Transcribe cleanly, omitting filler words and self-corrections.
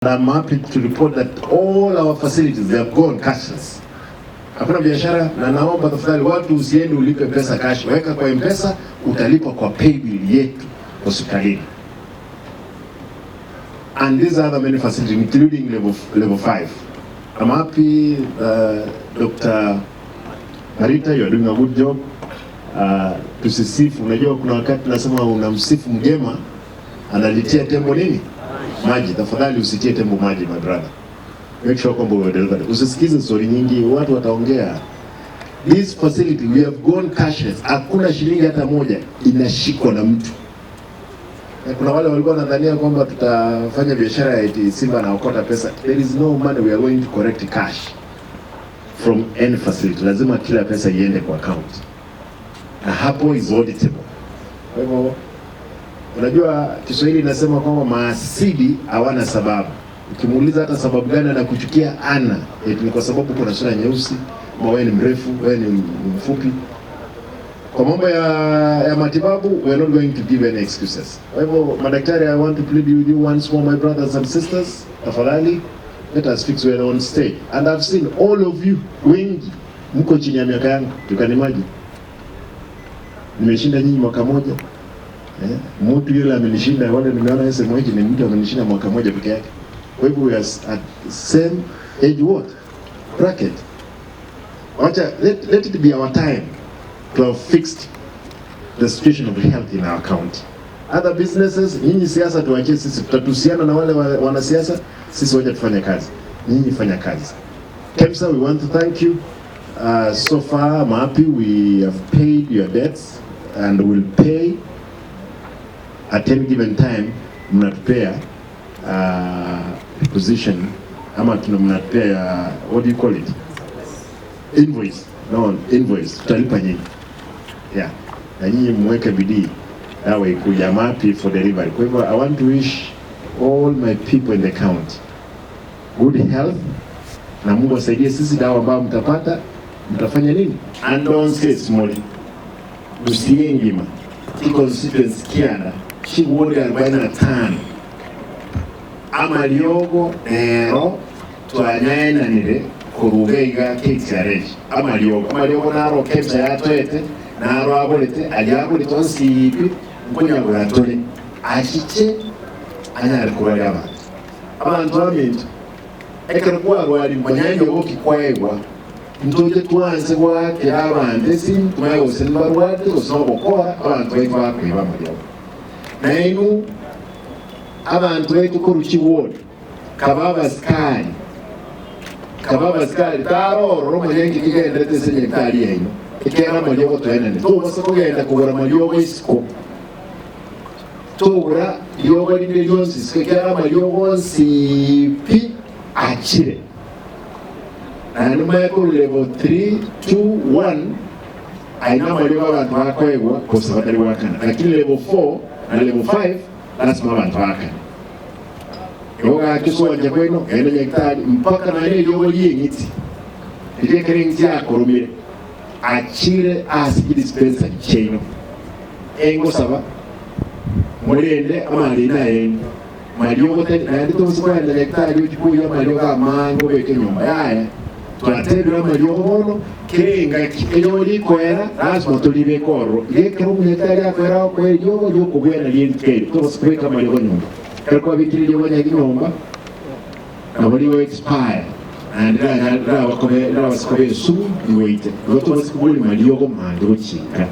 I'm happy to report that all our facilities, they have gone cashless. Hakuna biashara, na naomba tafadhali watu usiende ulipe pesa cash, weka kwa M-Pesa, utalipa kwa paybill yetu hospitalini. And these are the many facilities, including level 5. I'm happy, Dr. Marita, you are doing a good job. Tusisifu, unajua kuna wakati nasema unamsifu mgema analitia tembo nini? Maji. Tafadhali usitie tembo maji, my brother. Make sure kwamba we deliver. Usisikize story nyingi, watu wataongea. This facility, we have gone cashless. Hakuna shilingi hata moja inashikwa na mtu. Na kuna wale walikuwa wanadhania kwamba tutafanya biashara ya eti Simba na okota pesa. There is no money we are going to collect cash from any facility. Lazima kila pesa iende kwa account. Na hapo is auditable. Kwa hivyo unajua Kiswahili inasema kwamba mahasidi hawana sababu. Ukimuuliza hata sababu gani anakuchukia, ana eti ni kwa sababu kuna sura nyeusi, ama wewe ni mrefu, wewe ni mfupi. Kwa mambo ya matibabu, we are not going to give any excuses. Kwa hivyo madaktari, I want to plead with you once more, my brothers and sisters, tafadhali let us fix, we are on stage and I've seen all of you, wengi mko chini ya miaka yangu, you can imagine. Nimeshinda nyinyi mwaka moja. Eh, mtu yule amenishinda, wale nimeona SMH ni mtu amenishinda mwaka moja peke yake. Kwa hivyo we are at same age what? Bracket. Wacha let it be our time to have fixed the situation of health in our county. Other businesses, nyinyi siasa tuachie sisi, tutatusiana na wale wanasiasa, sisi wacha tufanye kazi. Nyinyi fanya kazi. KEMSA, we want to thank you. So far, I'm happy we have paid your debts and will pay at any given time. Mnatupea requisition ama tuna mnatupea, what do you call it, invoice? No, invoice tutalipa nyinyi, yeah, na nyinyi mweke bidii dawa ikuja mapi for delivery. Kwa hivyo I want to wish all my people in the county good health na Mungu asaidie sisi, dawa ambayo mtapata mtafanya nini, and don't say small usiyengima constituency kianda chigundi 45 amaliogo nero twanyaenanire kuruga iga KTRH amaliogo naro KEMSA yatwete naro agorete aliagorete onsipi nkonyagura tore achiche anyare kurwaria abantu baminto ekero kwarwari manyanya okikwegwa ntuje twanse gwakera abantu esimu tumanye gose nibarwarire gose nogokora abantu baitu bakweba amariogo nainu abantu baitu koruki ward kaba abasikari tarorora omonyenki kigenderete ase nyagetari yaino ekera amariogo twaenane tobasa kogenda kogora amariogo isiko togora riogo rinde rionsi isiko ekera amariogo onsi pi achire naende manye level 3 2 1 aina amariogo abantu bakoegwa kosa batari gwakana, lakini level 4 na level 5 lazima abantu bakane. Igo gakisonja kweno genda nyagetari mpaka naende eriogo rieng'iti riekere eng'iti yakoromire achire ase dispensary chiaino engosaba murende amarina yenu mariogo naende tobose kogenda nyagetari ochikuya amariogo amange obeke nyomba yaya twatebire amariogo bono kere engaki eriogo rikoera lazima toribeke ororo gekero omonyagetari akoera okoera eriogo riokobwena rierikeire tobose kobeka amariogo nyomba kero kwabikire eriogo nyagi nyomba nabo rigo expire and rabasikobe esumu igoite igo tobose kobori mariogo mange gochinka.